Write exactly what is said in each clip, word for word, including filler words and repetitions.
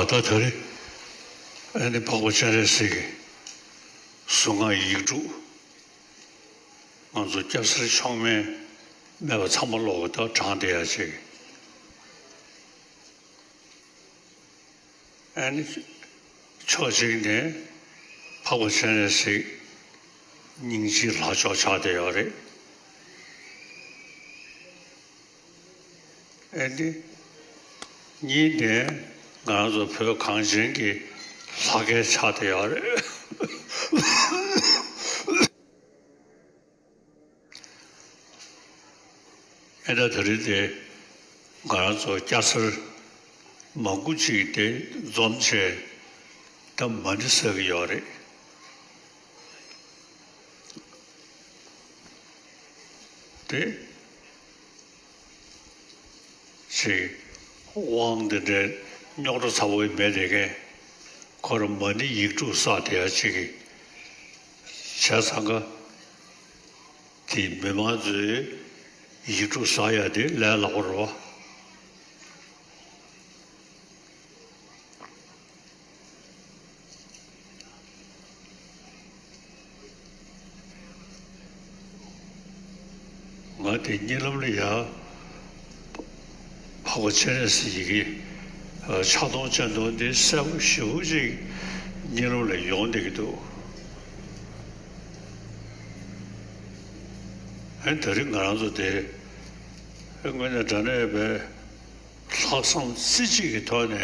ད་ལྟ་དེ་རིང་ཨ་ནི་འཕགས་པ་སྤྱན་རས་གཟིགས་ཀྱི་གཟུངས་སྔགས་ཡིག་དྲུག་ང་ཚོ་སྐྱ་སེར་མཆོག་དམན་མེད་པ་ཚང་མ་ལོག་གི་ད་དྲངས་བསྡད་ཡ་ཅིག་ཨ་ནི་ཕྱོགས་གཅིག་ནས་འཕགས་པ་སྤྱན་རས་གཟིགས་སྙིང་རྗེའི་ལྷ་མཆོག་ཆགས་བསྡད་ཡོད་རེད། ཨ་ནི་གཉིས་ནས་ང་རང་ཚོ་བོད་གངས་ཅན་གྱི་ལྷ་སྐལ་ཆགས་བསྡད་ཡོད་རེད། ཨེ་ད་དེ་རིང་དེ་ང་རང་ཚོ་སྐྱ་སེར་མང་པོ་ཅིག་དེ་འཛོམས་བྱས་ད་མ་ཎི་བསགས་ཀྱི་ཡོད་རེད། དེ་ཅིག་དབང་འདི་འདྲའི་རྙོག་དྲ་ཚ་བོ་མེད་དེ་གས་ཁོ་རང་མ་ཎི་ཡིག་དྲུག་བསགས་བསྡད་ཡ་ཅིག་གི་བྱས་ཙང་ཀ་དེ་མི་མང་ཚོས་ཡིག་དྲུག་བསགས་ཡ་དེ་ལས་སླ་པོ་རེད་བ། ང་དེ་གཉིད་ལམ་ལ་ཡ་འཕགས་པ་སྤྱན་རས་གཟིགས་ཀྱི་ཕྱག་སྟོང་སྤྱན་སྟོང་འདི་གསལ་པོ་ཞེ་པོ་ཅིག་གཉིད་ལམ་ལ་ཡོང་བསྡད་ཀྱི་འདུག་ཨ་ནི་དེ་རིང་ང་རང་ཚོ་དེ་དངོས་གནས་དྲང་གནས་པའི་ལྷག་བསམ་རྩེ་གཅིག་གི་ཐོག་ནས་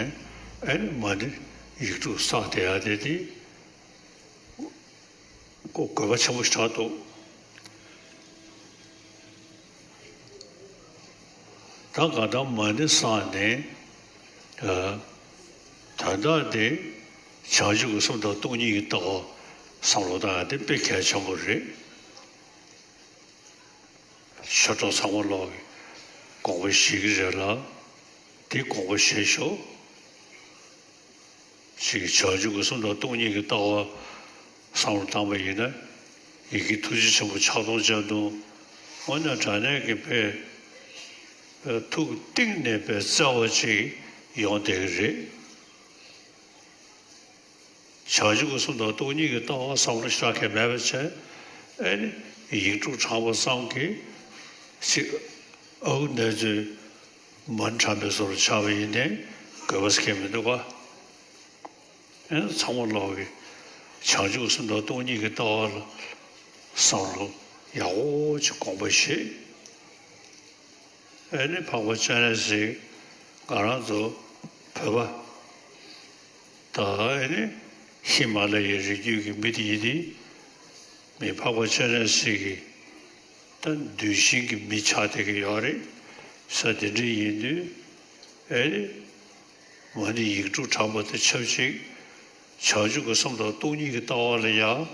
ཨ་ནི་མ་ཎི་ཡིག་དྲུག་བསགས་བསྡད་ཡ་དེ་དེ་ཀོ་དགོས་པ་ཆེན་པོ་ཞིག་ཆགས་འདུག་ད་ག་ད་མ་ཎི་བསགས་ནས་ཨ་དོན་དག་དེ་བྱང་ཆུབ་ཀྱི་སེམས་དང་སྟོང་ཉིད་ཀྱི་ལྟ་བ་བསམ་བློ་བཏང་ཡ་དེ་དཔེ་གལ་ཆེན་པོ་རེད། ཆོས་གྲོགས་ཚང་མ་ལོག་གི་དགོངས་པ་བཞེས་ཀྱི་རེད་ལ། དེ་དགོངས་པ་བཞེས་ཤོག་ཅིག་བྱང་ཆུབ་ཀྱི་སེམས་དང་སྟོང་ཉིད་ཀྱི་ལྟ་བ་བསམ་བློ་བཏང་པ་ཡིན་ན། ཡི་གེ་ཐུགས་རྗེ་ཆེན་པོ་ཕྱག་སྟོང་སྤྱན་སྟོང་། དངོས་གནས་དྲང་གནས་ཀྱི་དཔེ་ཐུགས་གཏིང་ནས་དཔེ་བརྩེ་བ་ཅིག་ཡོང་བསྡད་ཀྱི་རེད། བྱང་ཆུབ་ཀྱི་སེམས་དང་སྟོང་ཉིད་ཀྱི་ལྟ་བ་བསམ་བློ་ཞེ་དྲག་གང་མེད་པ་བྱས། ཨེ་ནི་ཡིག་དྲུག་བགྲངས་པ་ཙམ་གྱིས་ཅིག་ཨའུ་གནས་ཚུལ་མ་དྲན་པའི་བཟོ་འདྲ་ཆགས་པ་ཡིན་ནའི་དགོས་པ་ཟེར་མཁན་མི་འདུག་ག་ཨེ་ནི་ཚང་མ་ལོག་གི་བྱང་ཆུབ་ཀྱི་སེམས་དང་སྟོང་ཉིད་ཀྱི་ལྟ་བ་ལ་བསམ་བློ་ཡག་པོ་ཅིག་དགོངས་པ་བཞེས། ཨེ་ནི་འཕགས་པ་སྤྱན་རས་གཟིགས་ང་རང་ཚོ་བོད་པ་དང་ཨེ་ནི་ཧི་མ་ལ་ཡའི་རི་རྒྱུད་ཀྱི་མི་དེ་ཡིན་དེ། མི་འཕགས་པ་སྤྱན་རས་གཟིགས་ཀྱི་ད་གདུལ་ཞིང་གི་མི་ཆགས་བསྡད་ཀྱི་ཡོད་རེད། ས་དེ་འདྲ་ཡིན་དུས་ཨེ་ནི་མ་ཎི་ཡིག་དྲུག་བགྲངས་པ་དང་ཆབས་ཅིག་བྱང་ཆུབ་ཀྱི་སེམས་དང་སྟོང་ཉིད་ཀྱི་ལྟ་བ་ལ་ཡང་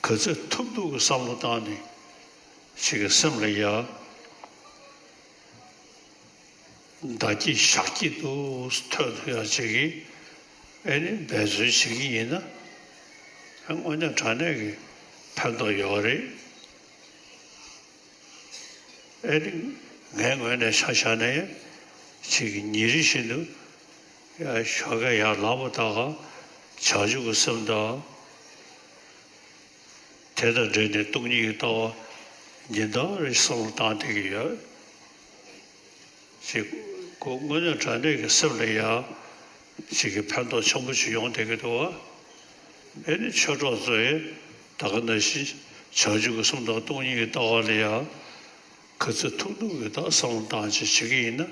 ག་ཚོད་ཐུབ་ཐུབ་ཀྱི་བསམ་བློ་བཏང་ནས། ཅིག་གི་སེམས་ལ་ཡ། བདག་སྐྱིད་ཞག་སྐྱིད་དུ་ཐོན་ཐུབ་ཡ་ཅིག་གི་ཨེ་ནི་འབད་བརྩོན་བྱེད་ཀྱི་ཡིན་ན། དངོས་གནས་དྲང་གནས་ཀྱི་ཕན་ཐོགས་ཡོད་རེད། ཨེ་ནི་ངའི་ངོས་ནས་ཆ་བཞག་ན་ཡ། ཅིག་གི་ཉིན་རེ་བཞིན་དུ་ཡ་ཞོགས་ཀས་ཡར་ལངས་པ་དང་བྱང་ཆུབ་ཀྱི་སེམས་དང་། དེ་དང་འབྲེལ་ནས་སྟོང་ཉིད་ཀྱི་ལྟ་བ་ཉིན་ལྟར་རེ་བསམ་བློ་བཏང་བསྡད་ཀྱི་ཡོད། ཅིག་ཁོ་དངོས་གནས་དྲང་གནས་ཀྱི་སེམས་ལ་ཡང་ཅིག་གི་ཕན་ཐོགས་ཆེན་པོ་ཞིག་ཡོང་བསྡད་ཀྱི་འདུག་བ། ཨེ་ནི་ཆོས་གྲོགས་ཚོས་ད་ག་ནང་བཞིན་བྱང་ཆུབ་ཀྱི་སེམས་དང་སྟོང་ཉིད་ཀྱི་ལྟ་བ་ལ་ཡང་ག་ཚོད་ཐུབ་ཐུབ་ཀྱི་ད་བསམ་བློ་བཏང་བྱས་བྱེད་ཀྱི་ཡིན་ན་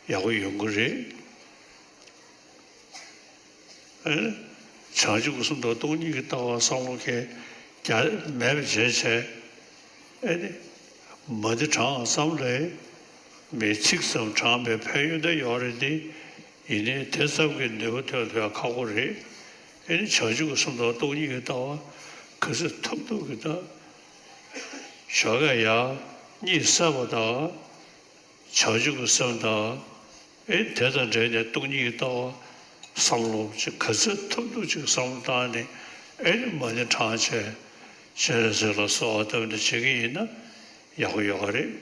ཡག་པོ་ཡོང་གི་རེད། ཨེ། བྱང་ཆུབ་ཀྱི་སེམས་དང་སྟོང་ཉིད་ཀྱི་ལྟ་བ་བསམ་བློ་གས་རྒྱ་མེད་པ་བྱས་བྱས། ཨེ་ནི། མ་ཎི་བགྲང་ཙམ་ལས་མི་ཚིག་ཙམ་བགྲངས་པའི་ཕན་ཡོན་དེ་ཡོད་རེད་དེ། ཡིན་ནའི་དེ་ཙམ་གྱི་ནུས་པ་ཐོན་ཐུབ་ཡ་ཁག་པོ་རེད། ཨེ་ནི་བྱང་ཆུབ་ཀྱི་སེམས་དང་སྟོང་ཉིད་ཀྱི་ལྟ་བ་ག་ཚོད་ཐུབ་ཐུབ་ཀྱི་ད། ཞོགས་ཀས་ཡར་གཉིད་སད་པ་དང་། བྱང་ཆུབ་ཀྱི་སེམས་དང་། ཨེ་དེ་དང་འབྲེལ་ནས་སྟོང་ཉིད་ཀྱི་ལྟ་བ་བསམ་བློ་ཅིག་ག་ཚོད་ཐུབ་ཐུབ་ཅིག་བསམ་བློ་བཏང་ནས་ཨེ་ནི་མ་ཎི་བགྲང་བྱས་སྤྱན་རས་གཟིགས་ལ་གསོལ་བ་བཏབ་ནས་བྱེད་ཀྱི་ཡིན་ན་ཡག་པོ་ཡོད་པ་རེད།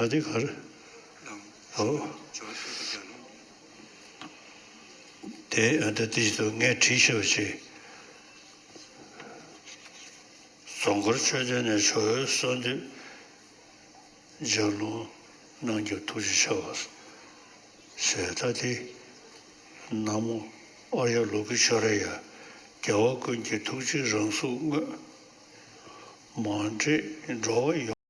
ད་དེ་ག་རེ། ཨོ། དེ་ཨ་ད་དེ་ཞིག་ཏུ་ངས་བྲིས་ཤེས་པ་ཅིག་རྫོང་དཀར་མཆོད་རྟེན་ནས་ཇོ་བོའི་གསོལ་འདེབས་ལྗགས་ལུང་གནང་རྒྱུ་ཐུགས་རྗེ་ཆེ་བ་ཞེས། ད་དེ་ན་མོ་ཨཱརྱ་ལོ་ཀི་ཤྭ་ར་ཡ། རྒྱལ་བ་ཀུན་གྱི་ཐུགས་རྗེའི་རང་གཟུགས་དངོས། མ་འདྲེས་འགྲོ་བ་ཡོངས།